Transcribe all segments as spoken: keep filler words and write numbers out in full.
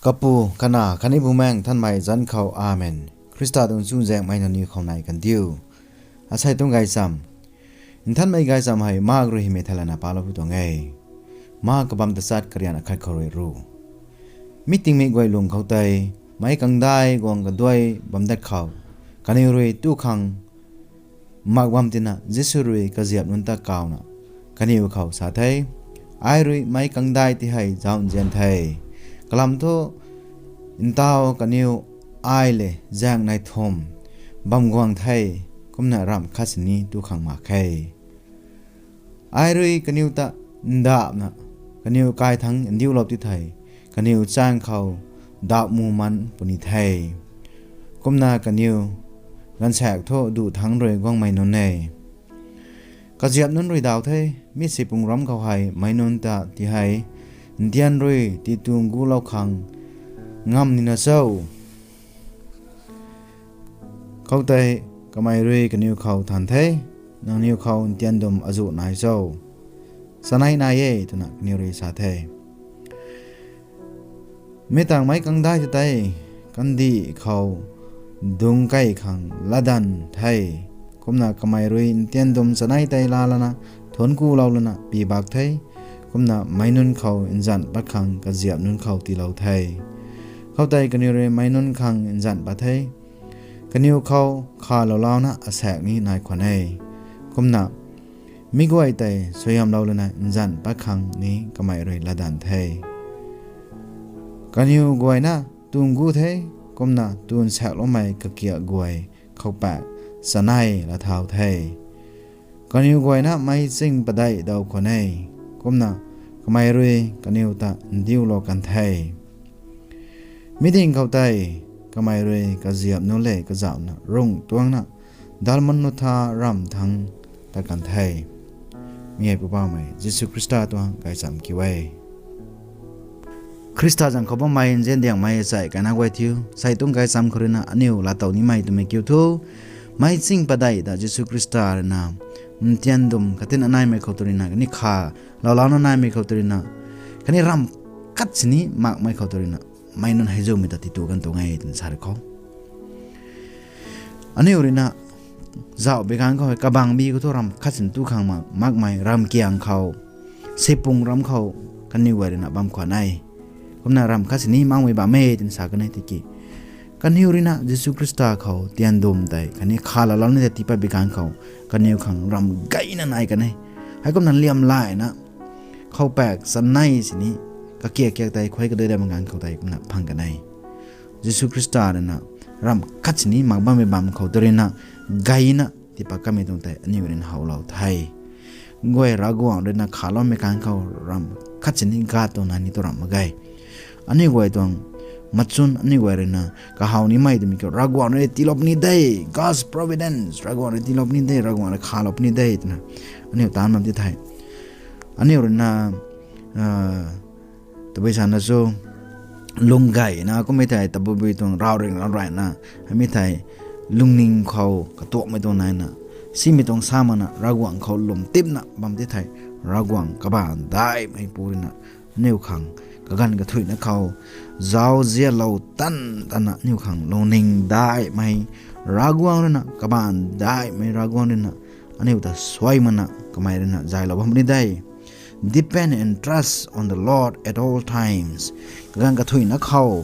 Kapu, Kanac khatni Bumaengh Nthanmei zanc khou, Amen. Khrista tuang chuzaenghmei nangniw khou nai kan diu. Asei tuang gaychamv. Nthanmei gaychamv hei Mark rui hymei theilayna palou pui tuang e. Mark kabamv tachat karian akhat khou rui ru. Mi tingmik guay lung khou tei, meic kangdai guang kaduai bam dat khou, kaniw rui tu khang mak bam tina Jisu rui kaziap nunc ta kawna kaniw khou sa the, Ai rui meic kangdai ti hei zauc nzian the. Kalam thu, ntau kaniw ai le zaeng nai thumh bam guang the, kumna ramh khat sini tu khang mak khe. Ai rui kaniw ta ndauhna, kaniw kai thangc ndiulou ti thei, kaniw chaeng khou dauh mu man puni the. Kumna kaniw gaanvsaekc thu duh thangc rui guangmei nunc e. Kaziap nunc rui daw the, Mi sipung ram khou hei meic nunc ta ti hei ntian rui titu gulou khang ngam nina cho? Khoutei kamei rui kaniw khou than the, Nangniw khou ntian dum azuh nai cho? Chanei nai e, twna kaniw rui sa the. Mi tangv meic kangdai ta tei kandih khou dungc key khang latdanv the. Kumna kamei rui ntian dum chanei tei laa lana thuanc kulou lana pibak the. Kumna meic nunc khou nzanc pat khang kaziap nunc khou tiilou the. Khoutei kaniw rui meic nunc khang nzanc pat the. Kaniw khou khalou louna asaekc ni nai khwan e. Kumna mi guay tei suaihiamlou lana nzanc pat khang ni kamei rui latdanv the. Kaniw guayna tuang gu the, kumna tuang saekcloumei kakiak guay khou paek chanei laa thau the. Kaniw guayna meic ching padeih daw khwan e, kumna kamei rui kaniw ta ndiulou kan the. Mi ding khou tei kamei rui kaziap nunc le kazauhna rung tuangna Dalmanutha ramh thangc tat kan the. Mi hei Poubauhmei Jisu Khrista tuang gaychamv kiu e. Khrista zanc khou bammei nzian diangmei achai kaina guay thiu, sei tuang gaychamv khou ruina aniu laatow nimei twmei kiu thu, meic ching padeih ta Jisu Khrista ruina ntian dum katin anaimei khou tu ruina khatni khalou louna naimei khou tu ruina, khatni ramh khat sini makmei khou tu ruina meic nunc hei zumei ta titu kan tuang e twna sa ri khou, aniu ruina zauh bi ganv khou hei kabangbi khou thu ramh khat sini tu khang mak makmei ramkiang khou, sipung ram khou kaniw guay ruina bam khwan e. Kumna ramh khat sini makmei bam e twna sa kan e tiki, kaniw ruina Jisu Khrista khou tian dum tei khatni khalou lou ni tei tiipat bi ganv khou kaniw khang ramh gayna nai kan e. Heikumna liamlayna khou paek chanei sini kakiak kiak tei khuay kadui dam ganv khou tei kumna phang kan e. Jisu Khrista ruina ramh khat sini mak bammei bam khou tu ruina gayna tiipat kamei tuang tei aniu ruina howlou the. Guay Ravguangc ruina khaloumei ganv khou ramh khat sini gay tuang nai ni tu ramh mak ge. Aniu guay tuang machun aniu guay ruina kahaw nimei twmei kiu Ravguangc rui tiilou puni de, God's providence, Ravguangc rui tiilou puni de, Ravguangc rui khalou puni de twna aniu taanv bam ti the. Aniu ruina tabui sana chu lung gayna kummei thei tabui bui tuang ravring rav rayna, heimei thei lungning khou katuakmei tuang naina, simei tuang sa makna Ravguangc khou lwm tipna bam ti thei, Ravguangc kabaanc daihmei pu ruina aniu khang kaganv kathuicna khou zauzianlou tan tanna aniu khang lungning daihmei, Ravguangc ruina kabaanc daihmei, Ravguangc ruina aniu ta suai makna kamei ruina zaylou bam puni de. Depend and trust on the Lord at all times. Kaganv kathuicna khou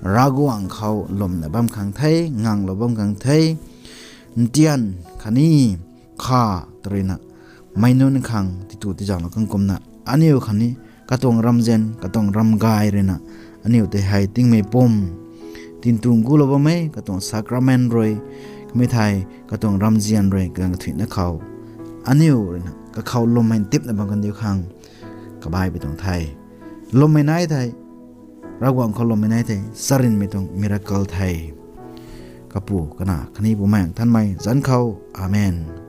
Ravguangc khou lwmna bam khang the, nganglou bam khang the. Ntian khatni kha ta ruina meic nunc khang titu tizanglou kang kumna aniu khatni katuang ramzian, katuang ramgay ruina aniu tei hei tingmei pum, tintu gulou bammei katuang sacrament rui, kamei thei katuang ramzian rui kaganv kathuicna khou aniu ruina kakhou lwmmei tipna bam kan diu khang kabaipui tuang the. Lwmmei nai thei, Ravguangc khou lwmmei nai thei charynmei tuang miracle the. Kapu, Kanac khatni Bumaengh Nthanmei zanc khou. Amen.